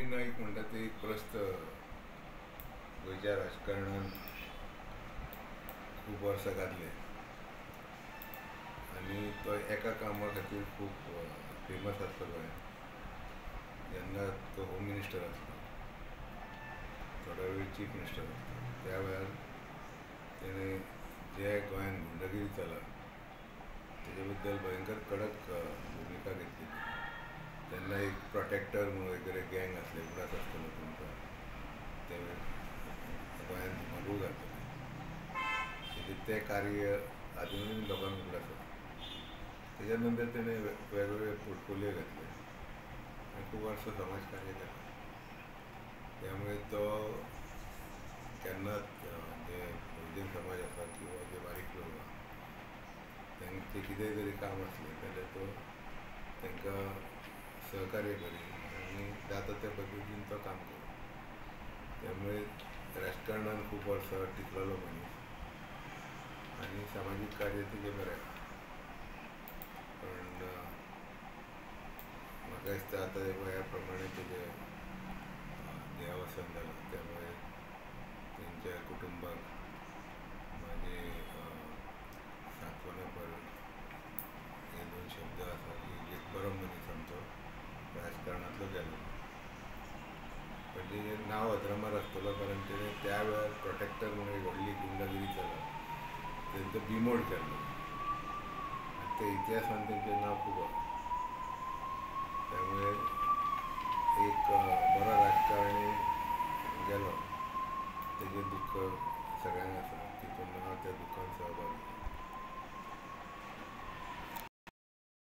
नाईक म्हणटा ते एक प्रस्त गोंयच्या राजकारणान खूब वर्सां घातले आनी तो एका कामा खातीर खूब फेमस आसलो गोंयांत. जेन्ना तो होम मिनिस्टर आसलो, थोडो वेळ चीफ मिनिस्टर आसलो, त्या वेळार तेणें जे गोंयांत गुंडगिरी चला तेजे बद्दल भयंकर कडक भुमिका घेतली. तेन्ना एक प्रोटेक्टर म्हणून वगैरे गँग आसले, उगडास आसतलो तुमकां, ते गोंयांत धुमाकूळ घालतले. तेजें तें कार्य आजुनूय लोकांक उगडास आसा. तेज्या नंतर तेणें वेगवेगळे पोर्टफोलियो घेतले आनी खूब वर्सां समाज कार्य केलें. त्यामुळे तो केन्नाच जे बहुजन समाज आसा किंवा जे बारीक लोक आसा तांचें कितेंय जरी काम आसलें जाल्यार तो तांकां सहकार्य करी आनी जाता त्या पद्दतीन तो काम करी. त्यामुळे राजकारणान खूब वर्सां टिकलेलो मनीस आनी सामाजीक कार्य तेजें बरें आसा. पण म्हाका दिसता आतां वया प्रमाणे तेजें देहावसान जालां, त्यामुळे तेंच्या कुटुंबाक म्हाजे सांत्वना पर हे दोन शब्द आसा की एक बरो मनीस आमचो राजकारणांतलो गेलो. पण तेजें नांव अजरामर आसतलो, कारण तेणें त्या वेळार प्रोटेक्टर म्हणून एक व्हडली गुंडागिरी चला तेंचो बिमोड केल्लो आनी ते इतिहासान तेंचें नांव खूब आसा. त्यामुळे एक बरो राजकारणी गेलो, तेजें दुख्ख सगळ्यांक आसा, तितून हांव त्या दुख्खान सहभागी.